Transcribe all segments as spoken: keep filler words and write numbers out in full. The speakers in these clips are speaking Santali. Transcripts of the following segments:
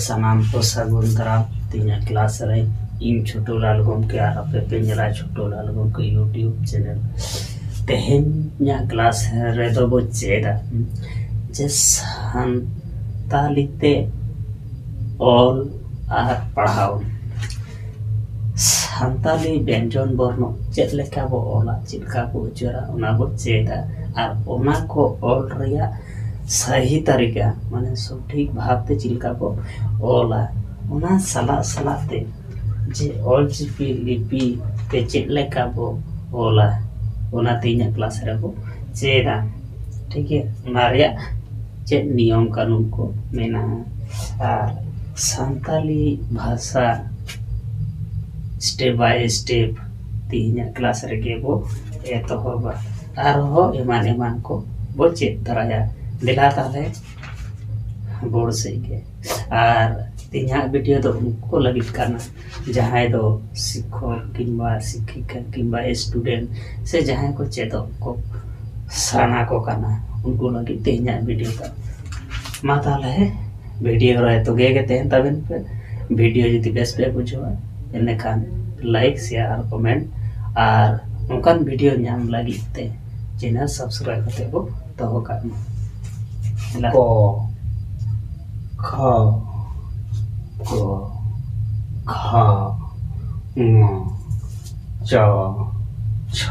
ᱥᱟᱱᱟᱢ ᱠᱚ ᱥᱟᱹᱜᱩᱱ ᱫᱟᱨᱟᱢ ᱛᱤᱧᱟᱹ ᱠᱞᱟᱥ ᱨᱮ᱾ ᱤᱧ ᱪᱷᱳᱴᱩ ᱞᱟᱞ ᱜᱚᱢᱠᱮ ᱟᱨ ᱟᱯᱮ ᱯᱮ ᱧᱮᱞᱟ ᱪᱷᱳᱴᱩ ᱞᱟᱞ ᱜᱚᱢᱠᱮ YouTube ᱪᱮᱱᱮᱞ᱾ ᱛᱮᱦᱮᱧᱟᱜ ᱠᱞᱟᱥ ᱨᱮᱫᱚ ᱵᱚ ᱪᱮᱫᱟ ᱡᱮ ᱥᱟᱱᱛᱟᱞᱤ ᱛᱮ ᱚᱞ ᱟᱨ ᱯᱟᱲᱦᱟᱣ᱾ ᱥᱟᱱᱛᱟᱞᱤ ᱵᱮᱧᱡᱚᱱ ᱵᱚᱨᱱᱚ ᱪᱮᱫ ᱞᱮᱠᱟ ᱵᱚ ᱚᱞᱟ, ᱪᱮᱫ ᱞᱮᱠᱟ ᱵᱚ ᱩᱪᱟᱹᱨᱟ, ᱚᱱᱟ ᱵᱚ ᱪᱮᱫᱟ᱾ ᱟᱨ ᱚᱱᱟ ᱠᱚ ᱚᱞ ᱨᱮᱭᱟᱜ ᱥᱟᱹᱦᱤ ᱛᱟᱹᱨᱤᱠᱟ, ᱢᱟᱱᱮ ᱥᱚᱴᱷᱤᱠ ᱵᱷᱟᱵᱽ ᱛᱮ ᱪᱮᱫ ᱞᱮᱠᱟ ᱵᱚ ᱚᱞᱟ, ᱚᱱᱟ ᱥᱟᱞᱟᱜ ᱥᱟᱞᱟᱜ ᱛᱮ ᱡᱮ ᱚᱞ ᱪᱤᱠᱤ ᱞᱤᱯᱤ ᱛᱮ ᱪᱮᱫ ᱞᱮᱠᱟ ᱵᱚ ᱚᱞᱟ, ᱚᱱᱟ ᱛᱮᱦᱮᱧᱟᱜ ᱠᱞᱟᱥ ᱨᱮᱵᱚ ᱪᱮᱫᱟ᱾ ᱴᱷᱤᱠ ᱜᱮᱭᱟ, ᱚᱱᱟ ᱨᱮᱭᱟᱜ ᱪᱮᱫ ᱱᱤᱭᱚᱢ ᱠᱟᱹᱱᱩᱱ ᱠᱚ ᱢᱮᱱᱟᱜᱼᱟ᱾ ᱟᱨ ᱥᱟᱱᱛᱟᱞᱤ ᱵᱷᱟᱥᱟ step by step ᱛᱮᱦᱮᱧᱟᱜ ᱠᱞᱟᱥ ᱨᱮᱜᱮ ᱵᱚ ᱮᱛᱚᱦᱚᱵᱟ᱾ ᱟᱨᱦᱚᱸ ᱮᱢᱟᱱ ᱮᱢᱟᱱ ᱠᱚ ᱵᱚ ᱪᱮᱫ ᱛᱟᱨᱟᱭᱟ᱾ ᱫᱮᱞᱟ ᱛᱟᱦᱞᱮ ᱵᱳᱨᱰ ᱥᱮᱫ ᱜᱮ᱾ ᱟᱨ ᱛᱮᱦᱮᱧᱟᱜ ᱵᱷᱤᱰᱤᱭᱳ ᱫᱚ ᱩᱱᱠᱩ ᱠᱚ ᱞᱟᱹᱜᱤᱫ ᱠᱟᱱᱟ, ᱡᱟᱦᱟᱸᱭ ᱫᱚ ᱥᱤᱠᱠᱷᱚᱠ ᱠᱤᱝᱵᱟ ᱥᱤᱠᱠᱷᱤᱠᱟ ᱠᱤᱝᱵᱟ ᱥᱴᱩᱰᱮᱱᱴ ᱥᱮ ᱡᱟᱦᱟᱸᱭ ᱠᱚ ᱪᱮᱫᱚᱜ ᱠᱚ ᱥᱟᱱᱟ ᱠᱚ ᱠᱟᱱᱟ, ᱩᱱᱠᱩ ᱞᱟᱹᱜᱤᱫ ᱛᱮᱦᱮᱧᱟᱜ ᱵᱷᱤᱰᱤᱭᱳ ᱠᱟᱱᱟ᱾ ᱢᱟ ᱛᱟᱦᱞᱮ ᱵᱷᱤᱰᱤᱭᱳ ᱨᱮ ᱛᱚᱜᱮ ᱜᱮ ᱛᱟᱦᱮᱱ ᱛᱟᱵᱮᱱ ᱯᱮ᱾ ᱵᱷᱤᱰᱤᱭᱳ ᱡᱩᱫᱤ ᱵᱮᱥ ᱯᱮ ᱵᱩᱡᱷᱟᱹᱣᱟ, ᱮᱸᱰᱮᱠᱷᱟᱱ ᱞᱟᱭᱤᱠ, ᱥᱮᱭᱟᱨ ᱟᱨ ᱠᱚᱢᱮᱱᱴ, ᱟᱨ ᱱᱚᱝᱠᱟᱱ ᱵᱷᱤᱰᱤᱭᱳ ᱧᱟᱢ ᱞᱟᱹᱜᱤᱫ ᱛᱮ ᱪᱮᱱᱮᱞ ᱥᱟᱵᱥᱠᱨᱟᱭᱤᱵ ᱠᱟᱛᱮ ᱵᱚ ᱫᱚᱦᱚ ᱠᱟᱜ ᱢᱟ᱾ ᱫᱮᱞᱟ᱾ ᱠᱚ, ᱠᱷ, ᱠᱚ, ᱠᱷᱟ, ᱝ, ᱪ, ᱪᱷ,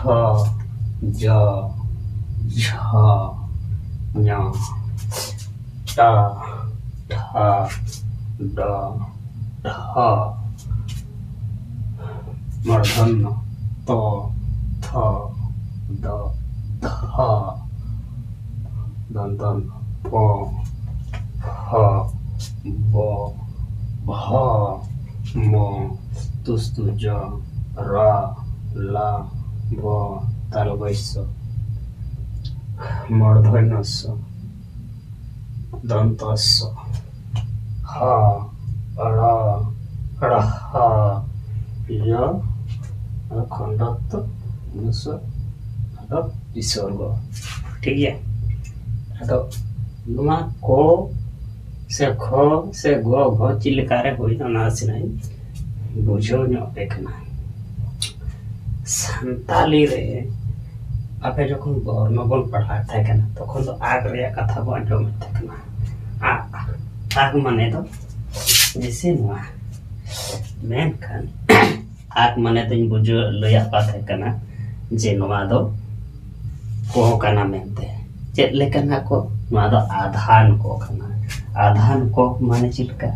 ᱡ, ᱡᱷ, ᱧ, ᱴ, ᱴᱷ, ᱰ, ᱰᱷ, ᱢᱩᱨᱫᱷᱚᱱᱭᱚ ᱛ, ᱛᱷ, ᱫ, ᱫᱷ, ᱫᱚᱱᱛᱚᱱ ᱯ, ᱯᱷ, ᱵ, ᱵᱷ, ᱢ, ᱛᱩᱥᱛᱩ ᱡ, ᱨ, ᱞ, ᱵ, ᱛᱟᱞᱵᱭ ᱥ, ᱢᱩᱨᱫᱷᱚᱱᱭᱚ ᱥ, ᱫᱚᱱᱛᱚ ᱥ, ᱦ, ᱲ, ᱲ, ᱦ, ᱭ, ᱟᱫᱚ ᱠᱷᱚᱸᱰᱚᱛᱛᱚ, ᱱᱩᱥ, ᱟᱫᱚ ᱵᱤᱥᱚᱨᱜᱚ᱾ ᱴᱷᱤᱠ ᱜᱮᱭᱟ? ᱟᱫᱚ ᱱᱚᱣᱟ ᱠᱚ ᱥᱮ ᱠᱷᱚ ᱥᱮ ᱜᱚ ᱜᱷᱚ ᱪᱮᱫ ᱞᱮᱠᱟᱨᱮ ᱦᱩᱭᱱᱟ, ᱚᱱᱟ ᱱᱟᱥᱮᱱᱟᱜ ᱤᱧ ᱵᱩᱡᱷᱟᱹᱣ ᱧᱚᱜ ᱟᱯᱮ ᱠᱟᱱᱟ᱾ ᱥᱟᱱᱛᱟᱞᱤ ᱨᱮ ᱟᱯᱮ ᱡᱚᱠᱷᱚᱱ ᱵᱚᱨᱱᱚ ᱵᱚᱱ ᱯᱟᱲᱦᱟᱜ ᱛᱟᱦᱮᱸ ᱠᱟᱱᱟ, ᱛᱚᱠᱷᱚᱱ ᱫᱚ ᱟᱜ ᱨᱮᱭᱟᱜ ᱠᱟᱛᱷᱟ ᱵᱚᱱ ᱟᱸᱡᱚᱢᱮᱫ ᱛᱟᱦᱮᱸ ᱠᱟᱱᱟ᱾ ᱟᱜ, ᱟᱜ ᱢᱟᱱᱮ ᱫᱚ ᱡᱮᱥᱮ ᱱᱚᱣᱟ᱾ ᱢᱮᱱᱠᱷᱟᱱ ᱟᱜ ᱢᱟᱱᱮ ᱫᱚᱧ ᱵᱩᱡᱷᱟᱹᱣ, ᱞᱟᱹᱭᱟᱫ ᱯᱮ ᱛᱟᱦᱮᱸ ᱠᱟᱱᱟ ᱡᱮ ᱱᱚᱣᱟ ᱫᱚ ᱠᱚ ᱠᱟᱱᱟ ᱢᱮᱱᱛᱮ᱾ ᱪᱮᱫ ᱞᱮᱠᱟᱱᱟ ᱠᱚ? ᱱᱚᱣᱟ ᱫᱚ ᱟᱫᱷᱟᱱ ᱠᱚ ᱠᱟᱱᱟ᱾ ᱟᱫᱷᱟᱱ ᱠᱚ ᱢᱟᱱᱮ ᱪᱮᱫ ᱞᱮᱠᱟ?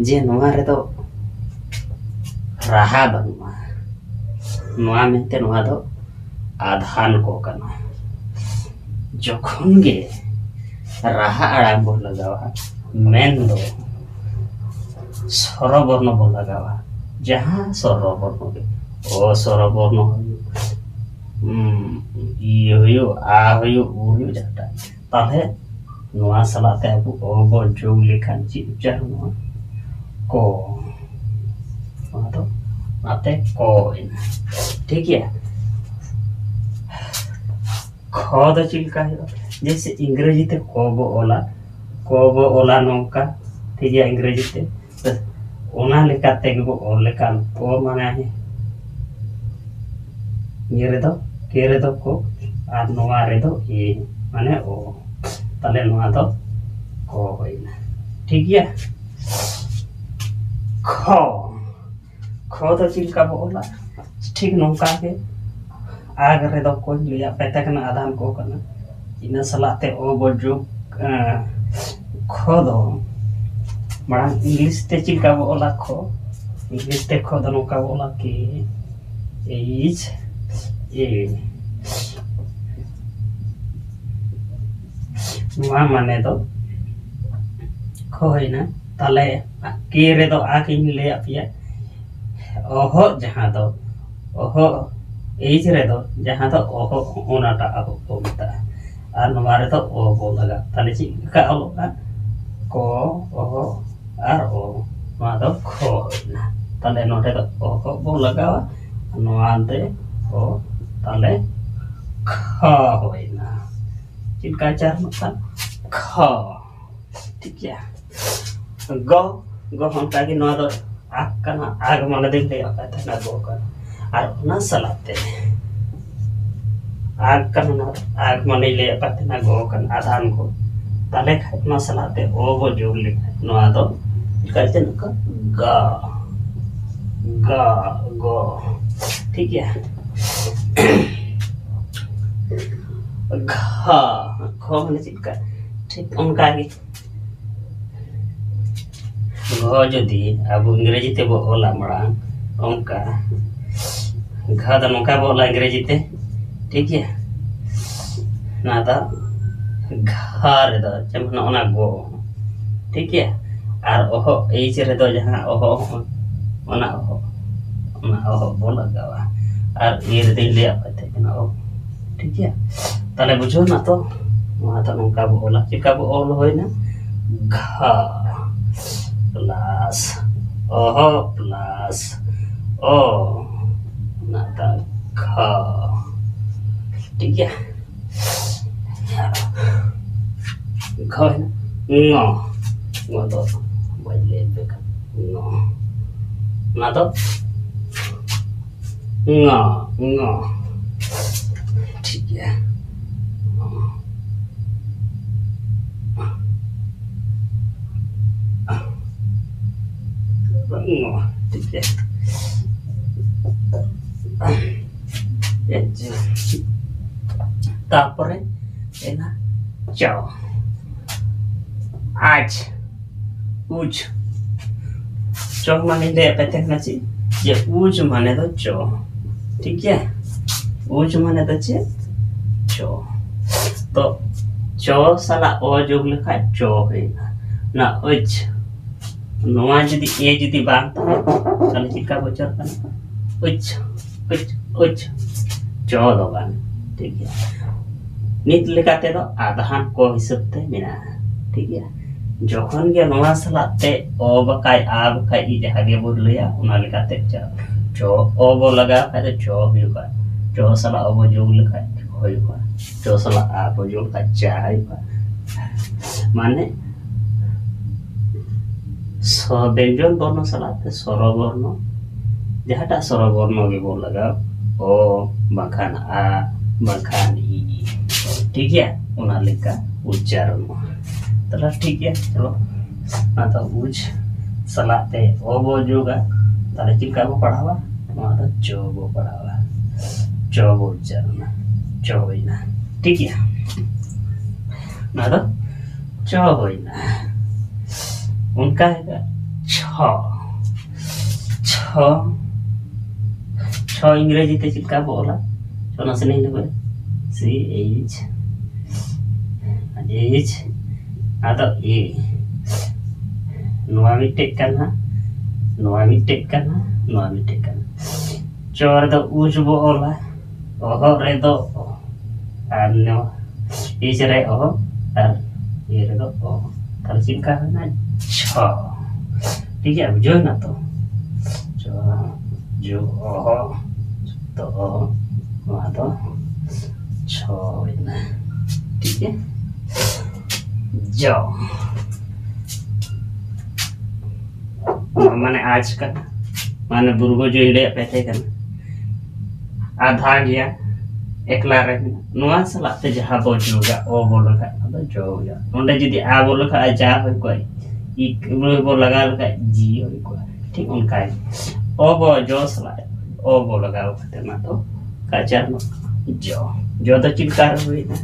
ᱡᱮ ᱱᱚᱣᱟ ᱨᱮᱫᱚ ᱨᱟᱦᱟ ᱵᱟᱹᱱᱩᱜᱼᱟ, ᱱᱚᱣᱟ ᱢᱮᱱᱛᱮ ᱱᱚᱣᱟ ᱫᱚ ᱟᱫᱷᱟᱱ ᱠᱚ ᱠᱟᱱᱟ᱾ ᱡᱚᱠᱷᱚᱱ ᱜᱮ ᱨᱟᱦᱟ ᱟᱲᱟᱝ ᱵᱚᱱ ᱞᱟᱜᱟᱣᱟ, ᱢᱮᱱ ᱫᱚ ᱥᱚᱨᱚ ᱵᱚᱨᱱᱚ ᱵᱚᱱ ᱞᱟᱜᱟᱣᱟ, ᱡᱟᱦᱟᱸ ᱥᱚᱨᱚ ᱵᱚᱨᱱᱚ ᱜᱮ, ᱚ ᱥᱚᱨᱚ ᱵᱚᱨᱱᱚ ᱦᱩᱭᱩᱜ, ᱩᱢ, ᱤ ᱦᱩᱭᱩᱜ, ᱟ ᱦᱩᱭᱩᱜ, ᱩ ᱦᱩᱭᱩᱜ, ᱡᱟᱦᱟᱸᱴᱟᱜ, ᱛᱟᱦᱚᱞᱮ ᱱᱚᱣᱟ ᱥᱟᱞᱟᱜ ᱛᱮ ᱟᱵᱚ ᱚ ᱵᱚ ᱡᱳᱜᱽ ᱞᱮᱠᱷᱟᱱ ᱪᱮᱫ ᱩᱪᱪᱟᱨᱚᱱᱚᱜᱼᱟ? ᱠᱚ᱾ ᱱᱚᱣᱟ ᱫᱚ ᱚᱱᱟᱛᱮ ᱠᱚ ᱮᱱᱟ᱾ ᱴᱷᱤᱠ ᱜᱮᱭᱟ? ᱠᱷᱚ ᱫᱚ ᱪᱮᱫ ᱞᱮᱠᱟ ᱦᱩᱭᱩᱜᱼᱟ? ᱡᱮᱭᱥᱮ ᱤᱝᱨᱮᱡᱤ ᱛᱮ ᱠᱚ ᱵᱚ ᱚᱞᱟ, ᱠᱚ ᱵᱚ ᱚᱞᱟ ᱱᱚᱝᱠᱟ, ᱴᱷᱤᱠ ᱜᱮᱭᱟ, ᱤᱝᱨᱮᱡᱤ ᱛᱮ᱾ ᱚᱱᱟ ᱞᱮᱠᱟ ᱛᱮᱜᱮ ᱵᱚ ᱚᱞ ᱞᱮᱠᱷᱟᱱ ᱠᱚ ᱢᱟᱱᱮ ᱱᱤᱭᱟᱹ ᱨᱮᱫᱚ ᱠᱮ ᱨᱮᱫᱚ ᱠᱚ ᱟᱨ ᱱᱚᱣᱟ ᱨᱮᱫᱚ ᱮ, ᱢᱟᱱᱮ ᱚ᱾ ᱛᱟᱦᱞᱮ ᱱᱚᱣᱟ ᱫᱚ ᱠᱚ ᱦᱩᱭᱱᱟ᱾ ᱴᱷᱤᱠ ᱜᱮᱭᱟ? ᱠᱷᱚ, ᱠᱷᱚ ᱫᱚ ᱪᱮᱫ ᱞᱮᱠᱟ ᱵᱚ ᱚᱞᱟ? ᱴᱷᱤᱠ ᱱᱚᱝᱠᱟ ᱜᱮ᱾ ᱟᱜ ᱨᱮᱫᱚ ᱠᱚᱧ ᱞᱟᱹᱭᱟᱫ ᱯᱮ ᱛᱟᱦᱮᱸ ᱠᱟᱱᱟ, ᱟᱫᱷᱟᱱ ᱠᱚ ᱠᱟᱱᱟ᱾ ᱤᱱᱟᱹ ᱥᱟᱞᱟᱜ ᱛᱮ ᱚ ᱵᱚ ᱡᱳᱜᱽ, ᱮᱸ, ᱠᱷᱚ ᱫᱚ ᱢᱟᱲᱟᱝ ᱤᱝᱞᱤᱥ ᱛᱮ ᱪᱮᱫ ᱞᱮᱠᱟ ᱵᱚ ᱚᱞᱟ ᱠᱷᱚ? ᱤᱝᱞᱤᱥ ᱛᱮ ᱠᱷᱚ ᱫᱚ ᱱᱚᱝᱠᱟ ᱵᱚ ᱚᱞᱟ, ᱠᱮ ᱮᱭᱤᱪ ᱮ᱾ ᱱᱚᱣᱟ ᱢᱟᱱᱮ ᱫᱚ ᱠᱷᱚ ᱦᱩᱭᱱᱟ᱾ ᱛᱟᱦᱞᱮ ᱠᱮ ᱨᱮᱫᱚ ᱟᱜ ᱤᱧ ᱞᱟᱹᱭᱟᱫ ᱯᱮᱭᱟ, ᱚᱦᱚᱜ, ᱡᱟᱦᱟᱸ ᱫᱚ ᱚᱦᱚᱜ, ᱮᱭᱤᱪ ᱨᱮᱫᱚ ᱡᱟᱦᱟᱸ ᱫᱚ ᱚᱦᱚᱜ, ᱚᱱᱟᱴᱟᱜ ᱚᱦᱚᱜ ᱠᱚ ᱢᱮᱛᱟᱜᱼᱟ᱾ ᱟᱨ ᱱᱚᱣᱟ ᱨᱮᱫᱚ ᱚ ᱵᱚ ᱞᱟᱜᱟᱜᱼᱟ᱾ ᱛᱟᱦᱞᱮ ᱪᱮᱫ ᱞᱮᱠᱟ ᱚᱞᱚᱜᱼᱟ? ᱠᱚ, ᱚᱦᱚᱜ ᱟᱨ ᱚ, ᱱᱚᱣᱟ ᱫᱚ ᱠᱷᱚ ᱦᱩᱭᱱᱟ᱾ ᱛᱟᱦᱞᱮ ᱱᱚᱰᱮ ᱫᱚ ᱚᱦᱚᱜ ᱵᱚ ᱞᱟᱜᱟᱣᱟ, ᱱᱚᱣᱟ ᱫᱮ ᱚ, ᱛᱟᱦᱞᱮ ᱠᱷᱚ ᱦᱩᱭᱱᱟ᱾ ᱪᱮᱫ ᱞᱮᱠᱟ ᱩᱪᱪᱟᱨᱚᱱᱚᱜ ᱠᱟᱱᱟ? ᱠᱷᱚ᱾ ᱴᱷᱤᱠ ᱜᱮᱭᱟ᱾ ᱜᱚ, ᱜᱚ ᱦᱚᱸ ᱚᱱᱠᱟ ᱜᱮ, ᱱᱚᱣᱟ ᱫᱚ ᱟᱜᱽ ᱠᱟᱱᱟ, ᱟᱜᱽ ᱢᱟᱱᱮ ᱫᱚᱧ ᱞᱟᱹᱭ ᱟᱠᱟᱫ ᱛᱟᱦᱮᱱᱟ ᱜᱚ ᱠᱟᱱᱟ, ᱟᱨ ᱚᱱᱟ ᱥᱟᱞᱟᱜ ᱛᱮ ᱟᱜᱽ ᱠᱟᱱᱟ, ᱱᱚᱣᱟ ᱟᱜᱽ ᱢᱟᱱᱮᱧ ᱞᱟᱹᱭ ᱟᱠᱟᱫ ᱛᱟᱦᱮᱱᱟ ᱜᱚ ᱠᱟᱱᱟ, ᱟᱫᱷᱟᱱ ᱜᱚ᱾ ᱛᱟᱦᱞᱮ ᱠᱷᱟᱱ ᱚᱱᱟ ᱥᱟᱞᱟᱜ ᱛᱮ ᱚ ᱵᱚ ᱡᱳᱲ ᱞᱮᱠᱷᱟᱱ ᱱᱚᱣᱟ ᱫᱚ ᱪᱤᱠᱟᱹ ᱪᱮᱫ ᱱᱚᱝᱠᱟ ᱜᱟ, ᱜᱟ, ᱜᱚ᱾ ᱴᱷᱤᱠ ᱜᱮᱭᱟ᱾ ᱜᱷᱟ, ᱜᱷᱚ ᱢᱟᱱᱮ ᱪᱮᱫ ᱞᱮᱠᱟ? ᱴᱷᱤᱠ ᱚᱱᱠᱟ ᱜᱮ᱾ ᱜᱷᱚ ᱡᱩᱫᱤ ᱟᱵᱚ ᱤᱝᱨᱮᱡᱤ ᱛᱮᱵᱚ ᱚᱞᱟ ᱢᱟᱲᱟᱝ, ᱚᱱᱠᱟ ᱜᱷᱟ ᱫᱚ ᱱᱚᱝᱠᱟ ᱵᱚ ᱚᱞᱟ ᱤᱝᱨᱮᱡᱤ ᱛᱮ, ᱴᱷᱤᱠ ᱜᱮᱭᱟ᱾ ᱱᱚᱣᱟ ᱫᱚ ᱜᱷᱟ ᱨᱮᱫᱚ ᱡᱮᱢᱚᱱ ᱚᱱᱟ ᱜᱚ, ᱴᱷᱤᱠ ᱜᱮᱭᱟ᱾ ᱟᱨ ᱚᱦᱚᱜ ᱮᱭᱤᱪ ᱨᱮᱫᱚ ᱡᱟᱦᱟᱸ ᱚᱦᱚᱜ, ᱚᱱᱟ ᱚᱦᱚᱜ, ᱚᱱᱟ ᱚᱦᱚᱜ ᱵᱚ ᱞᱟᱜᱟᱣᱟ᱾ ᱟᱨ ᱤᱭᱟᱹ ᱨᱮᱫᱚᱧ ᱞᱟᱹᱭᱟᱫ ᱯᱮ ᱛᱟᱦᱮᱸ ᱠᱟᱱᱟ ᱚᱦᱚᱜ, ᱴᱷᱤᱠ ᱜᱮᱭᱟ᱾ ᱛᱟᱦᱞᱮ ᱵᱩᱡᱷᱟᱹᱣ ᱱᱟ ᱛᱚ? ᱱᱚᱣᱟ ᱫᱚ ᱱᱚᱝᱠᱟ ᱵᱚ ᱚᱞᱟ᱾ ᱪᱮᱠᱟ ᱵᱚ ᱚᱞ ᱦᱩᱭᱱᱟ? ᱜᱷᱟ ᱯᱞᱟᱥ ᱚᱦᱚ ᱯᱞᱟᱥ ᱚ, ᱚᱱᱟ ᱫᱚ ᱜᱷᱟ᱾ ᱴᱷᱤᱠ ᱜᱮᱭᱟ᱾ ᱜᱷᱚ ᱦᱮᱱᱟᱜ, ᱝᱚ᱾ ᱝᱚ ᱫᱚ ᱵᱟᱹᱧ ᱞᱟᱹᱭ ᱟᱯᱮ ᱠᱟᱱᱟ᱾ ᱝᱚ᱾ ᱚᱱᱟ ᱫᱚ ᱝᱚ, ᱝᱚ᱾ ᱴᱷᱤᱠ ᱜᱮᱭᱟ᱾ ᱝᱚ, ᱴᱷᱤᱠ ᱜᱮᱭᱟ᱾ ᱛᱟᱨᱯᱚᱨᱮ ᱮᱱᱟ ᱪᱚ᱾ ᱟᱡ, ᱩᱡ᱾ ᱪᱚ ᱢᱟᱱᱮ ᱞᱟᱹᱭᱟᱫ ᱯᱮ ᱛᱟᱦᱮᱱᱟ ᱪᱮᱫ? ᱡᱮ ᱩᱡ ᱢᱟᱱᱮ ᱫᱚ ᱪᱚ᱾ ᱴᱷᱤᱠ ᱜᱮᱭᱟ? ᱩᱡ ᱢᱟᱱᱮ ᱫᱚ ᱪᱮᱫ? ᱪᱚ᱾ ᱛᱚ ᱪᱚ ᱥᱟᱞᱟᱜ ᱚ ᱡᱳᱜ ᱞᱮᱠᱷᱟᱡ ᱪᱚ ᱦᱩᱭᱱᱟ᱾ ᱚᱱᱟ ᱩᱡ, ᱱᱚᱣᱟ ᱡᱩᱫᱤ ᱮ ᱡᱩᱫᱤ ᱵᱟᱝ ᱛᱟᱦᱮᱸ, ᱛᱟᱦᱞᱮ ᱪᱮᱫ ᱞᱮᱠᱟ ᱵᱚ ᱚᱞᱟ? ᱩᱡ, ᱩᱡ, ᱩᱡ᱾ ᱪᱚ ᱫᱚ ᱵᱟᱝ᱾ ᱴᱷᱤᱠ ᱜᱮᱭᱟ᱾ ᱱᱤᱛ ᱞᱮᱠᱟ ᱛᱮᱫᱚ ᱟᱫᱷᱟᱱ ᱠᱚ ᱦᱤᱥᱟᱹᱵ ᱛᱮ ᱢᱮᱱᱟᱜᱼᱟ᱾ ᱴᱷᱤᱠ ᱜᱮᱭᱟ᱾ ᱡᱚᱠᱷᱚᱱ ᱜᱮ ᱱᱚᱣᱟ ᱥᱟᱞᱟᱜ ᱛᱮ ᱚ ᱵᱟᱠᱷᱟᱡ ᱟ ᱵᱟᱠᱷᱟᱡ ᱤ ᱡᱟᱦᱟᱸ ᱜᱮ ᱵᱚᱱ ᱞᱟᱹᱭᱟ, ᱚᱱᱟ ᱞᱮᱠᱟᱛᱮ ᱪᱚ, ᱪᱚ, ᱚ ᱵᱚ ᱞᱟᱜᱟᱣ ᱠᱷᱟᱡ ᱫᱚ ᱪᱚ ᱦᱩᱭᱩᱜᱼᱟ᱾ ᱪᱚ ᱥᱟᱞᱟᱜ ᱚ ᱵᱚ ᱡᱳᱜ ᱞᱮᱠᱷᱟᱡ ᱦᱩᱭᱩᱜᱼᱟ᱾ ᱪᱚ ᱥᱟᱞᱟᱜ ᱟ ᱵᱚ ᱡᱳᱜ ᱞᱮᱠᱷᱟᱡ ᱪᱟ ᱦᱩᱭᱩᱜᱼᱟ᱾ ᱢᱟᱱᱮ ᱥᱚ ᱵᱮᱧᱡᱚᱱ ᱵᱚᱨᱱᱚ ᱥᱟᱞᱟᱜ ᱛᱮ ᱥᱚᱨᱚ ᱵᱚᱨᱱᱚ, ᱡᱟᱦᱟᱸᱴᱟᱜ ᱥᱚᱨᱚ ᱵᱚᱨᱱᱚ ᱜᱮᱵᱚᱱ ᱞᱟᱜᱟᱣ, ᱚ ᱵᱟᱝᱠᱷᱟᱱ ᱟ ᱵᱟᱝᱠᱷᱟᱱ ᱤ, ᱴᱷᱤᱠ ᱜᱮᱭᱟ, ᱚᱱᱟ ᱞᱮᱠᱟ ᱩᱪᱪᱟᱨᱚᱱᱚᱜᱼᱟ᱾ ᱛᱟᱦᱚᱞᱮ ᱴᱷᱤᱠ ᱜᱮᱭᱟ, ᱪᱚᱞᱚ, ᱚᱱᱟ ᱫᱚ ᱩᱪ ᱥᱟᱞᱟᱜ ᱛᱮ ᱚ ᱵᱚ ᱡᱳᱜᱟ, ᱛᱟᱦᱚᱞᱮ ᱪᱮᱫ ᱞᱮᱠᱟ ᱵᱚ ᱯᱟᱲᱦᱟᱣᱟ? ᱱᱚᱣᱟ ᱫᱚ ᱪᱚ ᱵᱚ ᱯᱟᱲᱦᱟᱣᱟ, ᱪᱚ ᱵᱚ ᱩᱪᱪᱟᱨᱚᱱᱟ, ᱪᱚ ᱦᱩᱭᱱᱟ, ᱴᱷᱤᱠ ᱜᱮᱭᱟ, ᱱᱚᱣᱟ ᱫᱚ ᱪᱚ ᱦᱩᱭᱱᱟ᱾ ᱚᱱᱠᱟ ᱜᱮ ᱪᱷᱚ, ᱪᱷᱚ, ᱪᱷᱚ ᱤᱝᱨᱮᱡᱤ ᱛᱮ ᱪᱮᱫ ᱞᱮᱠᱟ ᱵᱚ ᱚᱞᱟ? ᱪᱷᱚ ᱱᱟᱥᱮ ᱱᱟᱜ ᱞᱮᱠᱟ, ᱥᱤ ᱮᱭᱤᱪ ᱮᱭᱤᱪ, ᱟᱫᱚ ᱮ, ᱱᱚᱣᱟ ᱢᱤᱫᱴᱮᱡ ᱠᱟᱱᱟ, ᱱᱚᱣᱟ ᱢᱤᱫᱴᱮᱡ ᱠᱟᱱᱟ, ᱱᱚᱣᱟ ᱢᱤᱫᱴᱮᱡ ᱠᱟᱱᱟ᱾ ᱪᱚ ᱨᱮᱫᱚ ᱩᱪ ᱵᱚ ᱚᱞᱟ, ᱚᱦᱚᱜ ᱨᱮᱫᱚ ᱚ, ᱟᱨ ᱱᱚᱣᱟ ᱤᱪ ᱨᱮ ᱚᱦᱚ, ᱟᱨ ᱤᱭᱟᱹ ᱨᱮᱫᱚ ᱚ᱾ ᱛᱟᱦᱞᱮ ᱪᱮᱫ ᱞᱮᱠᱟ ᱦᱩᱭᱱᱟ? ᱪᱷᱚ᱾ ᱴᱷᱤᱠ ᱜᱮᱭᱟ, ᱵᱩᱡᱷᱟᱹᱣ ᱮᱱᱟ ᱛᱚ? ᱪᱷᱚ, ᱡᱚ, ᱚᱦᱚ, ᱛᱚ, ᱱᱚᱣᱟ ᱫᱚ ᱪᱷᱚ ᱦᱩᱭᱱᱟ᱾ ᱴᱷᱤᱠ ᱜᱮᱭᱟ, ᱡᱚ, ᱱᱚᱣᱟ ᱢᱟᱱᱮ ᱟᱡ ᱠᱟᱱᱟ, ᱢᱟᱱᱮ ᱵᱩᱨᱜᱚ ᱡᱚ ᱤᱲᱟᱹᱭᱟᱜ ᱯᱮᱛᱮ ᱠᱟᱱᱟ, ᱟᱫᱷᱟ ᱜᱮᱭᱟ, ᱮᱠᱞᱟ ᱨᱮ ᱢᱮᱱᱟᱜᱼᱟ᱾ ᱱᱚᱣᱟ ᱥᱟᱞᱟᱜ ᱛᱮ ᱡᱟᱦᱟᱸ ᱵᱚ ᱡᱳᱜᱟ, ᱚ ᱵᱚ ᱞᱟᱜᱟᱜᱼᱟ, ᱚᱱᱟ ᱫᱚ ᱡᱚ ᱦᱩᱭᱩᱜᱼᱟ᱾ ᱱᱚᱸᱰᱮ ᱡᱩᱫᱤ ᱟ ᱵᱚ ᱞᱟᱜᱟᱜᱼᱟ, ᱡᱟ ᱦᱩᱭ ᱠᱚᱜᱼᱟ, ᱤᱠ ᱵᱚ ᱞᱟᱜᱟᱣ ᱞᱮᱠᱷᱟᱡ ᱡᱤ ᱦᱩᱭ ᱠᱚᱜᱼᱟ᱾ ᱴᱷᱤᱠ ᱚᱱᱠᱟ ᱜᱮ ᱚ ᱵᱚ ᱡᱚ ᱥᱟᱞᱟᱜ ᱚ ᱵᱚ ᱞᱟᱜᱟᱣ ᱠᱟᱛᱮ ᱚᱱᱟ ᱫᱚ ᱠᱟᱪᱟᱨ ᱡᱚ᱾ ᱡᱚ ᱫᱚ ᱪᱮᱫ ᱞᱮᱠᱟ ᱨᱮ ᱦᱩᱭᱱᱟ?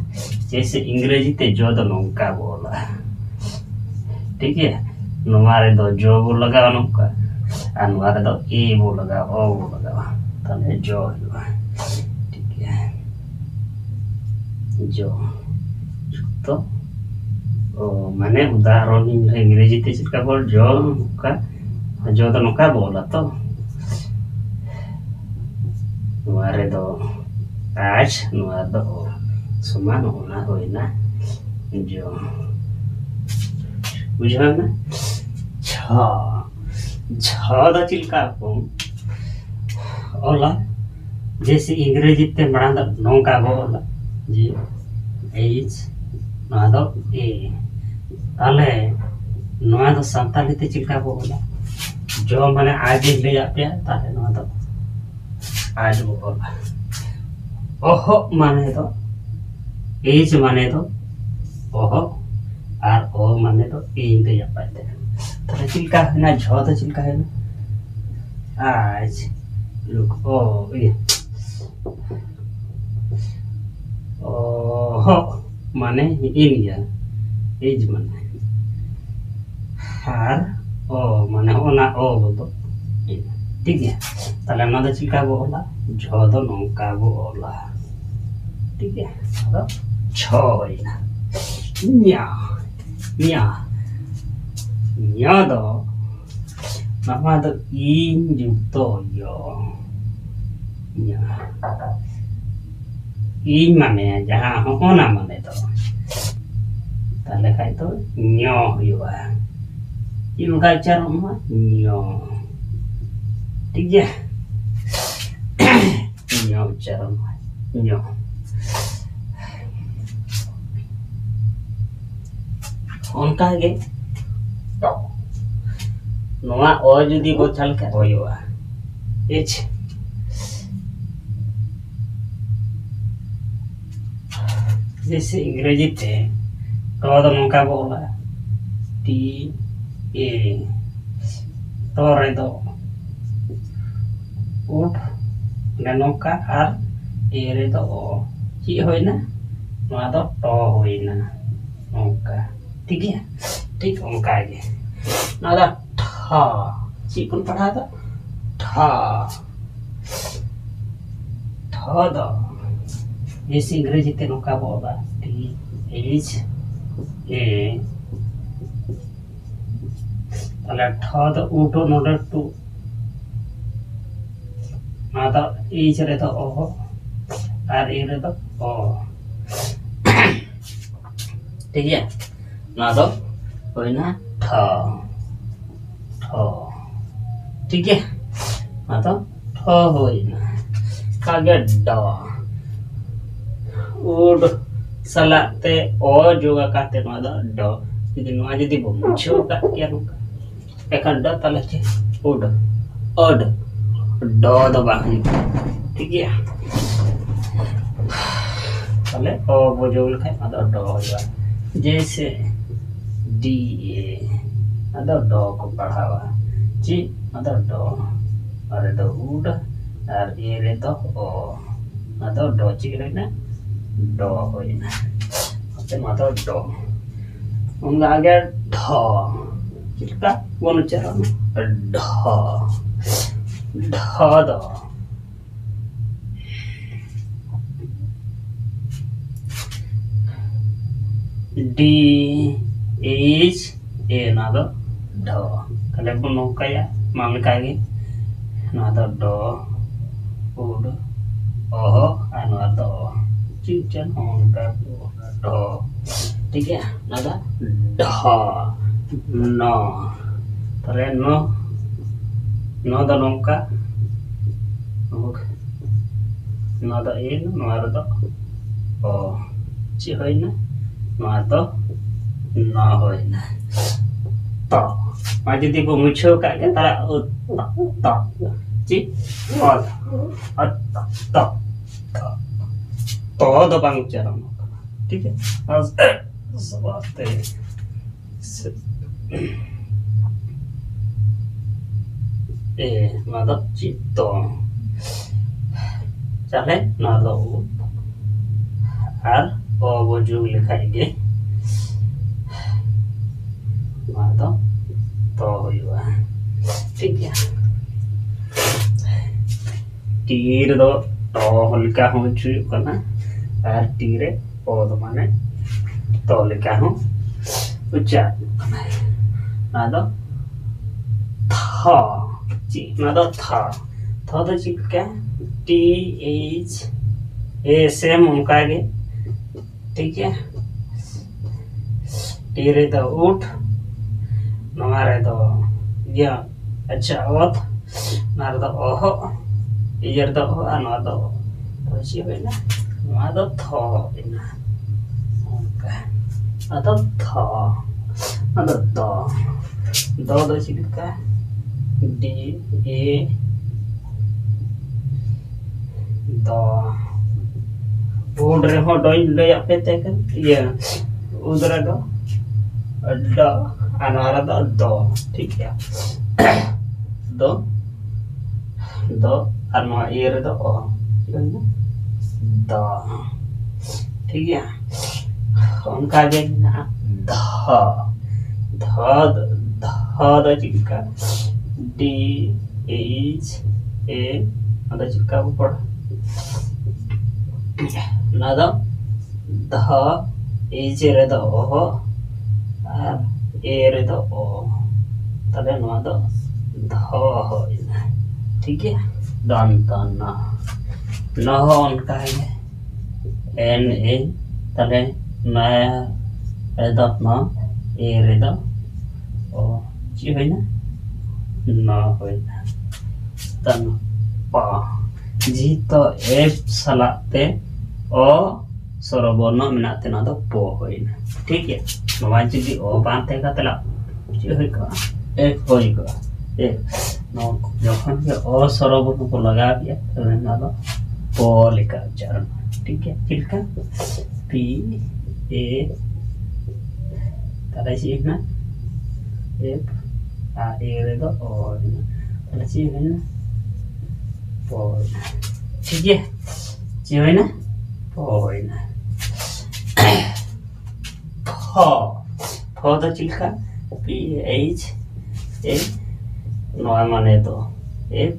ᱡᱮᱭᱥᱮ ᱤᱝᱨᱮᱡᱤ ᱛᱮ ᱡᱚ ᱫᱚ ᱱᱚᱝᱠᱟ ᱵᱚ ᱚᱞᱟ, ᱴᱷᱤᱠ ᱜᱮᱭᱟ? ᱱᱚᱣᱟ ᱨᱮᱫᱚ ᱡᱚ ᱵᱚ ᱞᱟᱜᱟᱣᱟ ᱱᱚᱝᱠᱟ, ᱟᱨ ᱱᱚᱣᱟ ᱨᱮᱫᱚ ᱮ ᱵᱚ ᱞᱟᱜᱟᱣᱟ, ᱚ ᱵᱚ ᱞᱟᱜᱟᱣᱟ, ᱛᱟᱦᱞᱮ ᱡᱚ ᱦᱩᱭᱩᱜᱼᱟ᱾ ᱴᱷᱤᱠ ᱜᱮᱭᱟ, ᱡᱚ ᱛᱚ, ᱚ, ᱢᱟᱱᱮ ᱩᱫᱟᱦᱚᱨᱚᱱ ᱤᱧ ᱞᱟᱹᱭ, ᱤᱝᱨᱮᱡᱤ ᱛᱮ ᱪᱮᱫ ᱞᱮᱠᱟ ᱵᱚ ᱡᱚ, ᱱᱚᱝᱠᱟ ᱡᱚ ᱫᱚ ᱱᱚᱝᱠᱟ ᱵᱚ ᱚᱞᱟ ᱛᱚ, ᱱᱚᱣᱟ ᱨᱮᱫᱚ ᱟᱡ, ᱱᱚᱣᱟ ᱫᱚ ᱚ, ᱥᱚᱢᱟᱱ ᱚᱱᱟ ᱦᱩᱭᱱᱟ ᱡᱚ᱾ ᱵᱩᱡᱷᱟᱹᱣ ᱮᱱᱟ? ᱡᱷᱚ, ᱡᱷᱚ ᱫᱚ ᱪᱮᱫ ᱞᱮᱠᱟ ᱵᱚᱱ ᱚᱞᱟ? ᱡᱮᱭᱥᱮ ᱤᱝᱨᱮᱡᱤ ᱛᱮ ᱢᱟᱲᱟᱝ ᱫᱚ ᱱᱚᱝᱠᱟ ᱵᱚ ᱚᱞᱟ, ᱡᱮ ᱮᱭᱤᱪ, ᱱᱚᱣᱟ ᱫᱚ ᱮ᱾ ᱛᱟᱦᱞᱮ ᱱᱚᱣᱟ ᱫᱚ ᱥᱟᱱᱛᱟᱲᱤ ᱛᱮ ᱪᱮᱫ ᱞᱮᱠᱟ ᱵᱚ ᱚᱞᱟ? ᱡᱚ ᱢᱟᱱᱮ ᱟᱡ ᱤᱧ ᱞᱟᱹᱭᱟᱫ ᱯᱮᱭᱟ, ᱛᱟᱦᱞᱮ ᱱᱚᱣᱟ ᱫᱚ ᱟᱡ ᱵᱚ ᱚᱞᱟ᱾ ᱚᱦᱚᱜ ᱢᱟᱱᱮ ᱫᱚ ᱮᱡ ᱢᱟᱱᱮ ᱫᱚ ᱚᱦᱚᱜ, ᱟᱨ ᱚ ᱢᱟᱱᱮ ᱫᱚ ᱤᱧ ᱞᱟᱹᱭᱟᱫ ᱯᱮᱭᱟ᱾ ᱛᱟᱦᱞᱮ ᱪᱮᱫ ᱞᱮᱠᱟ ᱦᱩᱭᱱᱟ? ᱡᱷᱚ ᱫᱚ ᱪᱮᱫ ᱞᱮᱠᱟ ᱦᱩᱭᱱᱟ? ᱟᱡ ᱞᱩᱠ ᱚ ᱤᱭᱟᱹ ᱚᱦᱚᱜ ᱢᱟᱱᱮ ᱤᱧ ᱜᱮᱭᱟ, ᱮᱡ ᱢᱟᱱᱮ, ᱟᱨ ᱚ ᱢᱟᱱᱮ ᱚᱱᱟ ᱚ ᱵᱚᱫᱚᱞ ᱤᱧ᱾ ᱴᱷᱤᱠ ᱜᱮᱭᱟ? ᱛᱟᱦᱞᱮ ᱚᱱᱟ ᱫᱚ ᱪᱮᱫ ᱞᱮᱠᱟ ᱵᱚ ᱚᱞᱟ? ᱡᱷᱚ ᱫᱚ ᱱᱚᱝᱠᱟ ᱵᱚ ᱚᱞᱟ᱾ ᱴᱷᱤᱠ ᱜᱮᱭᱟ? ᱟᱫᱚ ᱡᱷᱚ ᱦᱩᱭᱱᱟ᱾ ᱧᱟ, ᱧᱟ, ᱧᱟ ᱫᱚ ᱱᱚᱣᱟ ᱫᱚ ᱤᱧ ᱡᱩᱠᱛᱚ ᱭᱚ᱾ ᱧᱟ᱾ ᱤᱧ ᱢᱟᱱᱮ ᱡᱟᱦᱟᱸ ᱦᱚᱸᱜᱼᱚ ᱱᱟ ᱢᱟᱱᱮ ᱫᱚ, ᱛᱟᱦᱞᱮ ᱠᱷᱟᱡ ᱫᱚ ᱧᱚ ᱦᱩᱭᱩᱜᱼᱟ᱾ ᱪᱮᱫ ᱞᱮᱠᱟ ᱩᱪᱪᱟᱨᱚᱱᱚᱜᱼᱟ? ᱧᱚ᱾ ᱴᱷᱤᱠ ᱜᱮᱭᱟ? ᱧᱚ ᱩᱪᱪᱟᱨᱚᱱᱚᱜᱼᱟ, ᱧᱚ᱾ ᱚᱱᱠᱟ ᱜᱮ ᱴᱚ᱾ ᱱᱚᱣᱟ ᱚ ᱡᱩᱫᱤ ᱵᱚ ᱪᱟᱞ ᱠᱷᱟᱡ ᱦᱩᱭᱩᱜᱼᱟ ᱮᱪ᱾ ᱡᱮᱭᱥᱮ ᱤᱝᱨᱮᱡᱤ ᱛᱮ ᱴᱚ ᱫᱚ ᱱᱚᱝᱠᱟ ᱵᱚ ᱚᱞᱟ, ᱴᱤ ᱮ᱾ ᱴᱚ ᱨᱮᱫᱚ ᱩᱴ, ᱚᱸᱰᱮ ᱱᱚᱝᱠᱟ, ᱟᱨ ᱮ ᱨᱮᱫᱚ ᱚ᱾ ᱪᱮᱫ ᱦᱩᱭᱱᱟ? ᱱᱚᱣᱟ ᱫᱚ ᱴᱚ ᱦᱩᱭᱱᱟ, ᱱᱚᱝᱠᱟ᱾ ᱴᱷᱤᱠ ᱜᱮᱭᱟ? ᱴᱷᱤᱠ ᱚᱱᱠᱟ ᱜᱮ᱾ ᱱᱚᱣᱟ ᱫᱚ ᱴᱷᱟ᱾ ᱪᱮᱫ ᱵᱚᱱ ᱯᱟᱲᱦᱟᱣ ᱫᱟ? ᱴᱷᱟ᱾ ᱴᱷᱚ ᱫᱚ ᱵᱮᱥ ᱤᱝᱨᱮᱡᱤ ᱛᱮ ᱱᱚᱝᱠᱟ ᱵᱚ ᱚᱞᱟ, ᱴᱤ ᱮᱪ ᱮ᱾ ᱛᱟᱦᱞᱮ ᱴᱷᱚ ᱫᱚ ᱩ ᱴᱩ, ᱱᱚᱰᱮ ᱴᱩ, ᱱᱚᱣᱟ ᱫᱚ ᱮᱪ ᱨᱮᱫᱚ ᱚ, ᱟᱨ ᱮ ᱨᱮᱫᱚ ᱚ᱾ ᱴᱷᱤᱠ ᱜᱮᱭᱟ? ᱱᱚᱣᱟ ᱫᱚ ᱦᱩᱭᱱᱟ ᱴᱷᱚ, ᱴᱷᱚ᱾ ᱴᱷᱤᱠ ᱜᱮᱭᱟ? ᱱᱚᱣᱟ ᱫᱚ ᱴᱷᱚ ᱦᱩᱭᱱᱟ᱾ ᱚᱱᱠᱟᱜᱮ ᱰᱚ, ᱩᱰ ᱥᱟᱞᱟᱜ ᱛᱮ ᱚ ᱡᱳᱜ ᱟᱠᱟᱱ ᱛᱮ ᱱᱚᱣᱟ ᱫᱚ ᱰᱚ᱾ ᱡᱩᱫᱤ ᱱᱚᱣᱟ ᱡᱩᱫᱤ ᱵᱚ ᱢᱩᱪᱷᱟᱹᱣ ᱠᱟᱜ ᱠᱮᱭᱟ ᱱᱚᱝᱠᱟ, ᱮᱱᱠᱷᱟᱱ ᱰᱚ ᱛᱟᱦᱞᱮ ᱪᱮᱫ? ᱩᱰ᱾ ᱚᱰ᱾ ᱰᱚ ᱫᱚ ᱵᱟᱝ ᱦᱩᱭᱩᱜᱼᱟ᱾ ᱴᱷᱤᱠ ᱜᱮᱭᱟ? ᱛᱟᱦᱞᱮ ᱚ ᱵᱚ ᱡᱳᱜ ᱞᱮᱠᱷᱟᱱ ᱟᱫᱚ ᱰᱚ ᱦᱩᱭᱩᱜᱼᱟ᱾ ᱡᱮᱭᱥᱮ ᱰᱤ ᱮ, ᱟᱫᱚ ᱰᱚ ᱠᱚ ᱯᱟᱲᱦᱟᱣᱟ᱾ ᱪᱮᱫ? ᱟᱫᱚ ᱰᱚ᱾ ᱟᱨ ᱨᱮᱫᱚ ᱩᱰ, ᱟᱨ ᱮ ᱨᱮᱫᱚ ᱚ᱾ ᱟᱫᱚ ᱰᱚ ᱪᱮᱫ ᱦᱩᱭᱱᱟ? ᱰᱚ ᱦᱩᱭᱱᱟ᱾ ᱚᱱᱛᱮ ᱱᱚᱣᱟ ᱫᱚ ᱰᱚ᱾ ᱚᱱᱠᱟ ᱜᱮ ᱰᱷᱚ᱾ ᱪᱮᱫ ᱞᱮᱠᱟ ᱵᱚᱱ ᱩᱪᱪᱟᱨᱚᱱᱟ? ᱰᱷᱚ᱾ ᱰᱷᱚ ᱫᱚ ᱰᱤ ᱮᱭᱤᱪ ᱮ, ᱱᱚᱣᱟ ᱫᱚ ᱰᱷᱚ᱾ ᱛᱟᱦᱞᱮ ᱵᱚᱱ ᱱᱚᱝᱠᱟᱭᱟ, ᱢᱟ ᱚᱱᱠᱟ ᱜᱮ᱾ ᱱᱚᱣᱟ ᱫᱚ ᱰᱚ, ᱩᱰ, ᱚᱦᱚ, ᱟᱨ ᱱᱚᱣᱟ ᱫᱚ ᱪᱮᱫ ᱪᱚᱝ ᱱᱚᱝᱠᱟ ᱰᱷᱚ᱾ ᱴᱷᱤᱠ ᱜᱮᱭᱟ? ᱱᱚᱣᱟ ᱫᱚ ᱰᱷᱚ, ᱱᱚ᱾ ᱛᱟᱦᱞᱮ ᱱᱚ, ᱱᱚ ᱫᱚ ᱱᱚᱝᱠᱟ, ᱱᱚᱣᱟ ᱫᱚ ᱮᱱ, ᱱᱚᱣᱟ ᱨᱮᱫᱚ ᱚ᱾ ᱪᱮᱫ ᱦᱩᱭᱱᱟ? ᱱᱚᱣᱟ ᱫᱚ ᱱᱚ ᱦᱩᱭᱱᱟ᱾ ᱛᱚ, ᱱᱚᱣᱟ ᱡᱩᱫᱤ ᱵᱚ ᱢᱩᱪᱷᱟᱹᱣ ᱠᱟᱜ ᱜᱮ, ᱛᱟᱦᱞᱮ ᱩ, ᱛᱚ, ᱛᱚ᱾ ᱪᱮᱫ? ᱚ, ᱚ, ᱛᱚ, ᱛᱚ, ᱛᱚ᱾ ᱛᱚ ᱫᱚ ᱵᱟᱝ ᱩᱪᱪᱟᱨᱚᱱᱚᱜ ᱠᱟᱱᱟ᱾ ᱴᱷᱤᱠ ᱜᱮᱭᱟ? ᱟᱥᱛᱮ, ᱟᱥᱛᱮ᱾ ᱮ, ᱱᱚᱣᱟ ᱫᱚ ᱪᱤᱛᱚ᱾ ᱛᱟᱦᱞᱮ ᱱᱚᱣᱟ ᱫᱚ ᱩ᱾ ᱟᱨ ᱚ ᱵᱚ ᱡᱳᱜ ᱞᱮᱠᱷᱟᱡ ᱜᱮ ᱱᱚᱣᱟ ᱫᱚ ᱛᱚ ᱦᱩᱭᱩᱜᱼᱟ᱾ ᱴᱷᱤᱠ ᱜᱮᱭᱟ? ᱴᱤ ᱨᱮᱫᱚ ᱴᱚ ᱞᱮᱠᱟ ᱦᱚᱸ ᱦᱩᱭᱩᱜ ᱠᱟᱱᱟ, ᱟᱨ ᱴᱤ ᱨᱮ ᱚ ᱫᱚ ᱢᱟᱱᱮ ᱛᱚ ᱞᱮᱠᱟ ᱦᱚᱸ ᱩᱪᱪᱟᱨᱚᱜ ᱠᱟᱱᱟ᱾ ᱱᱚᱣᱟ ᱫᱚ ᱛᱷᱚ᱾ ᱪᱮᱫ? ᱱᱚᱣᱟ ᱫᱚ ᱛᱷᱚ᱾ ᱛᱷᱚ ᱫᱚ ᱪᱮᱫ ᱞᱮᱠᱟ? ᱴᱤ ᱮᱭᱤᱪ ᱮ, ᱥᱮᱢ ᱚᱱᱠᱟ ᱜᱮ᱾ ᱴᱷᱤᱠ ᱜᱮᱭᱟ? ᱴᱤ ᱨᱮᱫᱚ ᱩᱴ, ᱱᱚᱣᱟ ᱨᱮᱫᱚ ᱤᱭᱟᱹ, ᱟᱪᱪᱷᱟ, ᱚᱛ, ᱱᱚᱣᱟ ᱨᱮᱫᱚ ᱚᱦᱚᱜ, ᱤᱭᱟᱹ ᱨᱮᱫᱚ ᱚᱦᱚᱜ, ᱟᱨ ᱱᱚᱣᱟ ᱫᱚ ᱚᱦᱚᱜ᱾ ᱛᱚᱵᱮ ᱪᱮᱫ ᱦᱩᱭᱱᱟ? ᱱᱚᱣᱟ ᱫᱚ ᱛᱷᱚ ᱦᱩᱭᱱᱟ᱾ ᱚᱱᱠᱟ᱾ ᱟᱫᱚ ᱛᱷᱚ᱾ ᱟᱫᱚ ᱫᱚ, ᱫᱚ ᱫᱚ ᱪᱮᱫ ᱞᱮᱠᱟ? ᱰᱤ ᱮ, ᱫᱚ᱾ ᱩᱰ ᱨᱮᱦᱚᱸ ᱰᱚᱧ ᱞᱟᱹᱭᱟᱫ ᱯᱮ ᱛᱟᱦᱮᱸ ᱠᱟᱱ, ᱤᱭᱟᱹ, ᱩᱫ ᱨᱮᱫᱚ ᱰᱚ, ᱟᱨ ᱱᱚᱣᱟ ᱨᱮᱫᱚ ᱫᱚ᱾ ᱴᱷᱤᱠ ᱜᱮᱭᱟ᱾ ᱫᱚ, ᱫᱚ, ᱟᱨ ᱱᱚᱣᱟ ᱤᱭᱟᱹ ᱨᱮᱫᱚ ᱚ᱾ ᱪᱮᱫ ᱦᱩᱭᱱᱟ? ᱫᱚ᱾ ᱴᱷᱤᱠ ᱜᱮᱭᱟ᱾ ᱚᱱᱠᱟ ᱜᱮ ᱢᱮᱱᱟᱜᱼᱟ ᱫᱷᱚ᱾ ᱫᱷᱚ ᱫᱚ, ᱫᱷᱚ ᱫᱚ ᱪᱮᱫ ᱞᱮᱠᱟ? ᱰᱤ ᱮᱭᱤᱪ ᱮ, ᱚᱱᱟ ᱫᱚ ᱪᱮᱫ ᱞᱮᱠᱟ ᱵᱚ ᱯᱚᱲᱟ? ᱚᱱᱟ ᱫᱚ ᱫᱷᱚ, ᱮᱭᱤᱪ ᱨᱮᱫᱚ ᱚᱦᱚ, ᱟᱨ ᱮ ᱨᱮᱫᱚ ᱚ᱾ ᱛᱟᱦᱞᱮ ᱱᱚᱣᱟ ᱫᱚ ᱫᱷᱚ ᱦᱩᱭᱱᱟ᱾ ᱴᱷᱤᱠ ᱜᱮᱭᱟ? ᱫᱚᱱᱛᱚ ᱱᱚ᱾ ᱱᱚ ᱦᱚᱸ ᱚᱱᱠᱟ ᱜᱮ᱾ ᱮᱱ ᱮ, ᱛᱟᱦᱞᱮ ᱱᱚᱭᱟ ᱨᱮᱫᱚ ᱱᱚ, ᱮ ᱨᱮᱫᱚ ᱚ᱾ ᱪᱮᱫ ᱦᱩᱭᱱᱟ? ᱱᱚ ᱦᱩᱭᱱᱟ᱾ ᱛᱟᱦᱞᱮ ᱯᱟ᱾ ᱡᱮᱦᱮᱛᱩ ᱮᱯ ᱥᱟᱞᱟᱜ ᱛᱮ ᱚ ᱥᱚᱨᱚ ᱵᱚᱨᱱᱚ ᱢᱮᱱᱟᱜ ᱛᱮ ᱱᱚᱣᱟ ᱫᱚ ᱯᱚ ᱦᱩᱭᱱᱟ᱾ ᱴᱷᱤᱠ ᱜᱮᱭᱟ? ᱱᱚᱣᱟ ᱡᱩᱫᱤ ᱚ ᱵᱟᱝ ᱛᱟᱦᱮᱸ ᱠᱟᱱ ᱛᱟᱦᱞᱮ ᱪᱮᱫ ᱦᱩᱭ ᱠᱚᱜᱼᱟ? ᱮᱯ ᱦᱩᱭ ᱠᱚᱜᱼᱟ᱾ ᱮᱯ᱾ ᱱᱚᱣᱟ ᱡᱚᱠᱷᱚᱱ ᱜᱮ ᱚ ᱥᱚᱨᱚ ᱵᱚᱨᱱᱚ ᱠᱚ ᱞᱟᱜᱟᱣ ᱠᱮᱜᱼᱟ, ᱛᱚᱵᱮ ᱱᱚᱣᱟ ᱫᱚ ᱯᱚ ᱞᱮᱠᱟ ᱩᱪᱪᱟᱨᱚᱱ᱾ ᱴᱷᱤᱠ ᱜᱮᱭᱟ? ᱪᱮᱫ ᱞᱮᱠᱟ? ᱯᱤ ᱮ, ᱛᱟᱦᱞᱮ ᱪᱮᱫ ᱦᱩᱭᱱᱟ? ᱮᱯ, ᱟᱨ ᱮ ᱨᱮᱫᱚ ᱚ ᱦᱩᱭᱱᱟ᱾ ᱛᱟᱦᱞᱮ ᱪᱮᱫ ᱦᱩᱭᱱᱟ? ᱯᱚ ᱦᱩᱭᱱᱟ᱾ ᱴᱷᱤᱠ ᱜᱮᱭᱟ? ᱪᱮᱫ ᱦᱩᱭᱱᱟ? ᱯᱚ ᱦᱩᱭᱱᱟ᱾ ᱯᱷᱚ᱾ ᱯᱷᱚ ᱫᱚ ᱪᱮᱫ ᱞᱮᱠᱟ? ᱯᱤ ᱮᱭᱤᱪ ᱮ, ᱱᱚᱣᱟ ᱢᱟᱱᱮ ᱫᱚ ᱮᱯ,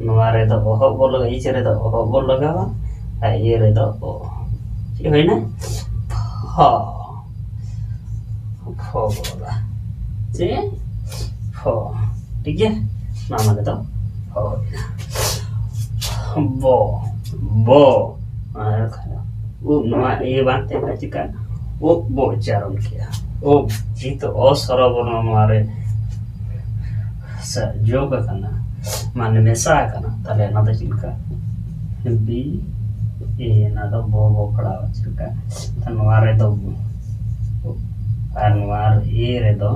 ᱱᱚᱣᱟ ᱨᱮᱫᱚ ᱚᱦᱚᱜ ᱵᱚ ᱞᱟᱜᱟᱣᱟ, ᱮᱭᱤᱪ ᱨᱮᱫᱚ ᱚᱦᱚᱜ ᱵᱚ ᱞᱟᱜᱟᱣᱟ, ᱟᱨ ᱮ ᱨᱮᱫᱚ ᱚ᱾ ᱪᱮᱫ ᱦᱩᱭᱱᱟ? ᱯᱷᱚ᱾ ᱯᱷᱚ ᱵᱚ ᱚᱞᱟ᱾ ᱪᱮ? ᱯᱷᱚ᱾ ᱴᱷᱤᱠ ᱜᱮᱭᱟ? ᱱᱚᱣᱟ ᱢᱟᱱᱮ ᱫᱚ ᱯᱷᱚ ᱦᱩᱭᱱᱟ᱾ ᱵᱚ, ᱵᱚ᱾ ᱟᱨ ᱩᱵ, ᱱᱚᱣᱟ ᱮ ᱵᱟᱝ ᱛᱟᱦᱮᱸ ᱠᱷᱟᱱ ᱪᱤᱠᱟᱹᱜᱼᱟ? ᱩᱵ ᱵᱚ ᱩᱪᱪᱟᱨᱚᱱ ᱠᱮᱭᱟ᱾ ᱩᱵ, ᱡᱮᱦᱮᱛᱩ ᱚ ᱥᱚᱨᱚ ᱵᱚᱨᱱᱚ ᱱᱚᱣᱟ ᱨᱮ ᱥᱮ ᱡᱳᱜᱽ ᱟᱠᱟᱱᱟ, ᱢᱟᱱᱮ ᱢᱮᱥᱟ ᱟᱠᱟᱱᱟ, ᱛᱟᱦᱞᱮ ᱚᱱᱟ ᱫᱚ ᱪᱮᱫ ᱞᱮᱠᱟ? ᱵᱤ ᱮ, ᱚᱱᱟ ᱫᱚ ᱵᱚ ᱵᱚ ᱯᱟᱲᱟᱣᱟ᱾ ᱪᱮᱫ ᱞᱮᱠᱟ? ᱛᱚ ᱱᱚᱣᱟ ᱨᱮᱫᱚ ᱵᱚ, ᱟᱨ ᱱᱚᱣᱟ ᱮ ᱨᱮᱫᱚ,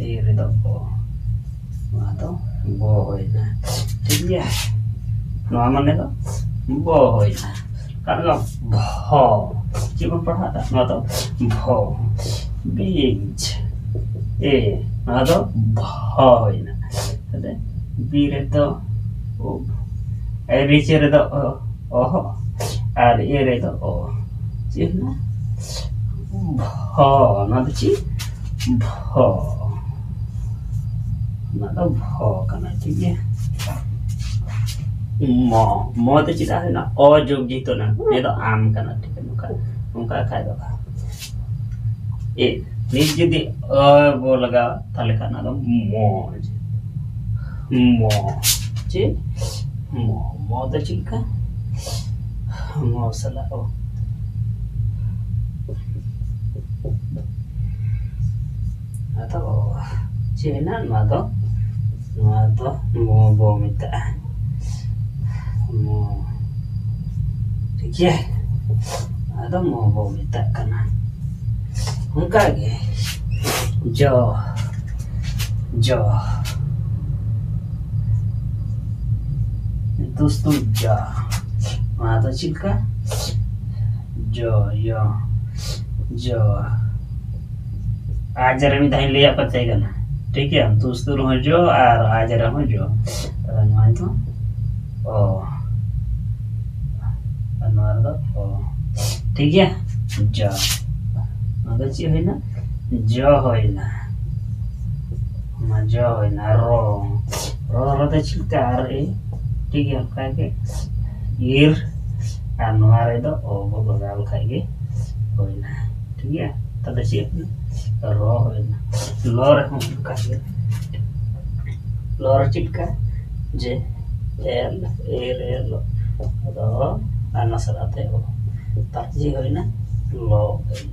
ᱮ ᱨᱮᱫᱚ ᱚ᱾ ᱱᱚᱣᱟ ᱫᱚ ᱵᱚ ᱦᱩᱭᱱᱟ᱾ ᱴᱷᱤᱠ ᱜᱮᱭᱟ? ᱱᱚᱣᱟ ᱢᱟᱱᱮ ᱫᱚ ᱵᱚ ᱦᱩᱭᱱᱟ᱾ ᱠᱟᱨᱚᱱ ᱫᱚ ᱵᱷᱚ᱾ ᱪᱮᱫ ᱵᱚᱱ ᱯᱟᱲᱦᱟᱜ ᱠᱟᱱᱟ? ᱱᱚᱣᱟ ᱫᱚ ᱵᱷᱚ᱾ ᱵᱤᱡ᱾ ᱮ᱾ ᱱᱚᱣᱟ ᱫᱚ ᱵᱷᱚ ᱦᱩᱭᱱᱟ᱾ ᱛᱟᱦᱞᱮ ᱵᱤ ᱨᱮᱫᱚ ᱩᱵ᱾ ᱮ, ᱨᱤᱪᱟᱹ ᱨᱮᱫᱚ ᱚ, ᱚᱦᱚ᱾ ᱟᱨ ᱮ ᱨᱮᱫᱚ ᱚ᱾ ᱪᱮᱫ ᱦᱩᱭᱱᱟ? ᱵᱷᱚ᱾ ᱚᱱᱟ ᱫᱚ ᱪᱮᱫ? ᱵᱷᱚ᱾ ᱚᱱᱟ ᱫᱚ ᱵᱷᱚ ᱠᱟᱱᱟ, ᱴᱷᱤᱠ ᱜᱮᱭᱟ? ᱢᱚ᱾ ᱢᱚ ᱫᱚ ᱪᱮᱫᱟᱜ ᱦᱩᱭᱱᱟ? ᱚ ᱡᱳᱜᱽ ᱡᱮᱦᱮᱛᱩ ᱱᱟ, ᱱᱤᱭᱟᱹ ᱫᱚ ᱟᱢ ᱠᱟᱱᱟ, ᱴᱷᱤᱠ ᱜᱮᱭᱟ? ᱱᱚᱝᱠᱟ, ᱱᱚᱝᱠᱟ ᱠᱷᱟᱡ ᱫᱚ ᱵᱟᱝ᱾ ᱮ, ᱱᱤᱛ ᱡᱩᱫᱤ ᱚ ᱵᱚ ᱞᱟᱜᱟᱣᱟ, ᱛᱟᱦᱞᱮ ᱠᱷᱟᱱ ᱚᱱᱟ ᱫᱚ ᱢᱚᱡᱽ᱾ ᱢᱚ᱾ ᱪᱮᱫ? ᱢᱚ᱾ ᱢᱚ ᱫᱚ ᱪᱮᱫ ᱞᱮᱠᱟ? ᱢᱚ ᱥᱟᱞᱟᱜ ᱚ᱾ ᱟᱫᱚ ᱪᱮᱫ ᱦᱮᱱᱟᱜ? ᱱᱚᱣᱟ ᱫᱚ, ᱱᱚᱣᱟ ᱫᱚ ᱢᱚ ᱵᱚ ᱢᱮᱛᱟᱜᱼᱟ᱾ ᱢᱚ᱾ ᱴᱷᱤᱠ ᱜᱮᱭᱟ? ᱟᱫᱚ ᱢᱚ ᱵᱚ ᱢᱮᱛᱟᱜ ᱠᱟᱱᱟ᱾ ᱚᱱᱠᱟ ᱜᱮ ᱡᱚ, ᱡᱚ᱾ ᱫᱩᱥᱛᱩ ᱡᱚ᱾ ᱱᱚᱣᱟ ᱫᱚ ᱪᱮᱫ ᱞᱮᱠᱟ? ᱡᱚ, ᱭᱚ, ᱡᱚ᱾ ᱟᱡ ᱨᱮ ᱢᱤᱫ ᱫᱷᱟᱣ ᱤᱧ ᱞᱟᱹᱭᱟᱫ ᱯᱮ ᱛᱟᱦᱮᱸ ᱠᱟᱱᱟ, ᱴᱷᱤᱠ ᱜᱮᱭᱟ? ᱫᱩᱥᱛᱩ ᱨᱮᱦᱚᱸ ᱡᱚ ᱟᱨ ᱟᱡ ᱨᱮᱦᱚᱸ ᱡᱚ᱾ ᱛᱟᱦᱞᱮ ᱱᱚᱣᱟ ᱫᱚ ᱚ᱾ ᱟᱨ ᱱᱚᱣᱟ ᱨᱮᱫᱚ ᱚ᱾ ᱴᱷᱤᱠ ᱜᱮᱭᱟ? ᱡᱚ᱾ ᱱᱚᱣᱟ ᱫᱚ ᱪᱮᱫ ᱦᱩᱭᱱᱟ? ᱡᱚ ᱦᱩᱭᱱᱟ᱾ ᱚᱱᱟ ᱡᱚ ᱦᱩᱭᱱᱟ᱾ ᱨᱚ᱾ ᱨᱚ ᱨᱮᱫᱚ ᱪᱮᱫ ᱞᱮᱠᱟ? ᱟᱨ ᱮ᱾ ᱴᱷᱤᱠ ᱜᱮᱭᱟ? ᱚᱱᱠᱟ ᱜᱮ ᱤᱨ᱾ ᱟᱨ ᱱᱚᱣᱟ ᱨᱮᱫᱚ ᱚ ᱵᱚ ᱞᱟᱜᱟᱣ ᱞᱮᱠᱷᱟᱡ ᱜᱮ ᱦᱩᱭᱱᱟ᱾ ᱴᱷᱤᱠ ᱜᱮᱭᱟ? ᱛᱟᱦᱞᱮ ᱪᱮᱫ ᱦᱩᱭᱱᱟ? ᱨᱚ ᱦᱩᱭᱱᱟ᱾ ᱞᱚ ᱨᱮᱦᱚᱸ ᱚᱱᱠᱟ ᱜᱮ᱾ ᱞᱚ ᱨᱮ ᱪᱮᱫ ᱞᱮᱠᱟ? ᱡᱮ ᱮᱞ, ᱮ ᱨᱮ ᱞᱚ᱾ ᱟᱫᱚ ᱟᱨ ᱱᱟᱥᱮ ᱟᱛᱮ ᱚ᱾ ᱛᱟᱦᱞᱮ ᱪᱮᱫ ᱦᱩᱭᱱᱟ? ᱞᱚ ᱦᱩᱭᱱᱟ᱾